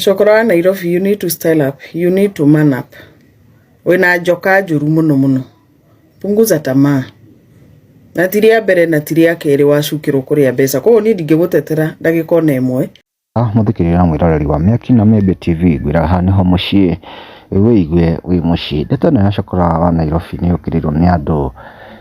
Cokora wa Nairobi, you need to style up, you need to man up. Wĩna njoka njũru mũno mũno, punguza tamaa. Na ti rĩa mbere na ti rĩa kerĩ wacukĩrwo kũrĩa mbeca, koguo niĩ ndingĩgũtetera ndagĩka ona ĩmwe. Mũthikĩrĩria na mwĩroreri wa Mĩaki na Mĩembe TV, ngwĩraga haha nĩho mũciĩ wĩigue wĩ mũciĩ. Ndeto ĩno ya cokora wa Nairobi nĩ yũkĩrĩirwo nĩ andũ,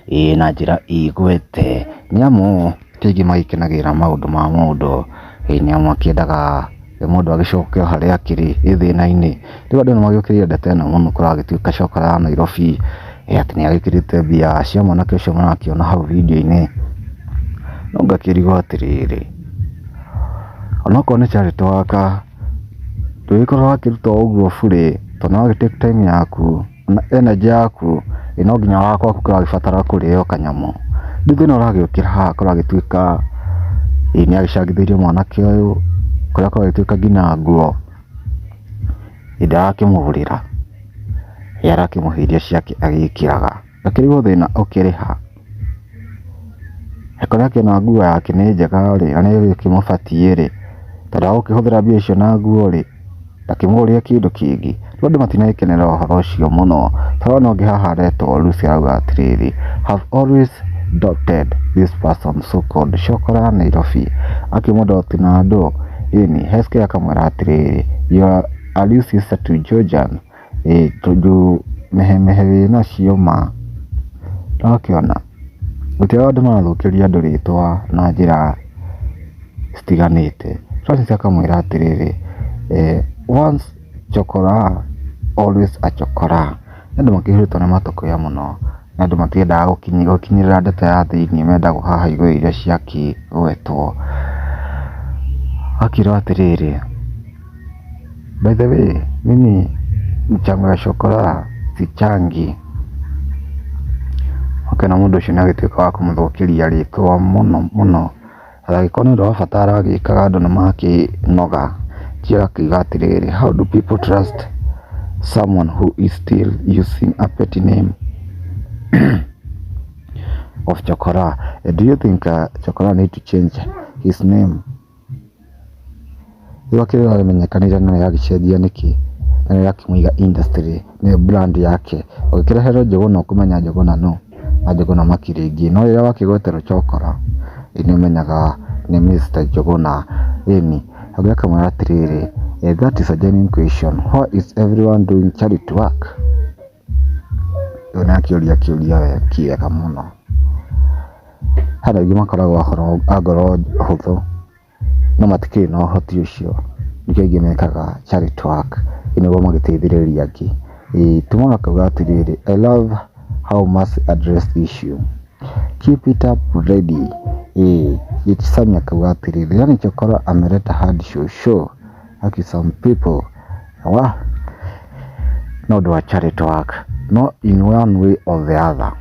ĩĩ, na njĩra igwete, nĩ amu ti aingĩ magĩkenagĩrĩra maũndũ ma mũndũ, ĩĩ, nĩ amu akĩendaga mũndũ agĩcoke o harĩa akĩrĩ gĩthĩna-inĩ. Rĩu andũ nĩ magĩũkĩrĩire ndeto ĩno mũno kũragĩtuĩka cokora wa Nairobi atĩ nĩ agĩkĩrĩte mbia cia mwanake ũcio mũrakĩona hau video-inĩ. No ngakĩrigwo atĩrĩrĩ, onokorwo nĩ charity work, ndũgĩkorwo wakĩruta o ũguo burĩ, tondũ no wagĩ take time yaku na energy yaku, ĩ no nginya gwaku kũragĩbatara kũrĩo kanyamũ. Rĩu thĩna ũragĩũkĩra haha kũragĩtuĩka ĩ nĩ agĩcangithĩirie mwanake ũyũ, kũrĩa kũragĩtuĩka nginya nguo ĩ ndarakĩmũgũrĩra, ĩ arakĩmũhe iria ciake agĩkĩraga. Ngakĩrigwo thĩna ũkĩrĩ ha? Angĩkorwo akĩona nguo yake nĩ njega rĩ, na nĩ ĩkĩmũbatiĩ rĩ, tondũ agũkĩhũthĩra mbia icio na nguo rĩ, ndakĩmũgũrĩre kĩndũ kĩngĩ. Rĩu andũ matinagĩkenera ũhoro ũcio mũno. Tũrona ũngĩ haha aretwo Lucy arauga atĩrĩrĩ, "Have always doubted this person so called Cokora Nairobi." Akĩmũdoubt na andũ, ĩni Heske akamwĩra atĩrĩrĩ, "You are a real sister to Georgian." Ĩ tondũ mehemehe wĩnacio ma. Nĩwakĩona gũtirĩ andũ marathũkĩria andũ rĩtwa na njĩra citiganĩte. Francis akamwĩra atĩrĩrĩ, "Once chokora always a chokora." Nĩ andũ makĩihũrĩtwo nĩ matũkũya mũno, na andũ matiendaga gũkinyĩrĩra ndeto ya thĩiniĩ, mendaga haha igũrũ iria ciakĩgwetwo. Akĩrwo atĩrĩrĩ, "By the way, mimi mchango ya chokora sichangi." Ũkĩona mũndũ ũcio nĩ agĩtuĩka wa kũmũthũkĩria rĩtwa mũno mũno. Angĩkorwo nĩ ũndũ wa bata aragĩkaga andũ nĩ makĩnoga. Njĩra akiuga atĩrĩrĩ, "How do people trust someone who is still using a petty name of Chokora? Do you think Chokora need to change his name?" Rĩu akĩrĩ amenyekanire na nĩ agĩcenjia nĩkĩ, na nĩ akĩmũiga industry nĩyo brand yake. Ũgĩkĩreherwo Njũgũna ũkũmenya Njũgũna nũ na Njũgũna makĩrĩ no rĩrĩa wakĩgweterwo Chokora nĩ ũmenyaga nĩ Mr Njũgũna. Ĩni ũngĩ akamwĩra atĩrĩrĩ, "That is a genuine question. Why is everyone doing charity work?" Ĩyo nĩ akĩũria kĩũria kĩega mũno. Harĩ aingĩ makoragwo a ngoro hũthũ no matikĩrĩ na ũhoti ũcio, nĩkĩo aingĩ mekaga charity work nĩguo magĩteithĩrĩrie angĩ. Tomorrow akauga atĩrĩrĩ, "I love how Mercy addressed issue. Keep it up ready." Sami akauga atĩrĩrĩ, "Yani Chokora ameleta hadi shosho aki some people wa no ũndũ wa charity work, no in one way or the other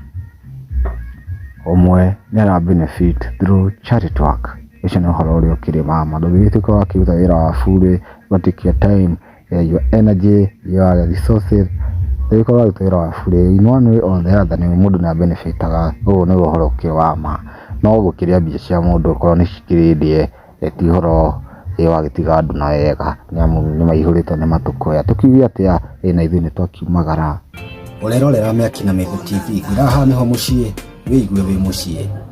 ũmwe nĩ ara benefit through charity work." Ũcio nĩ ũhoro ũrĩa ũkĩrĩ mama, ndũngĩgĩtuĩka wa kĩruta wĩra wa burĩ, ũga your time, your energy, your resources, ndũngĩkorwo waruta wĩra wa burĩ in one way or the other nĩ mũndũ nĩ abenefitaga. Ũyũ nĩguo ũhoro ũkĩrĩ wa ma, no gũkĩrĩa mbia cia mũndũ okorwo nĩ cikĩrĩ ndĩe, ti ũhoro wagĩtiga andũ na wega, nĩ amu nĩ maihũrĩtwo nĩ matũkũya. Tũkiuge atĩa na ithuĩ nĩ twakiumagara. Ũrerorera Mĩaki na Mĩembe TV, ngwĩra haha nĩho mũciĩ wĩigue wĩ mũciĩ.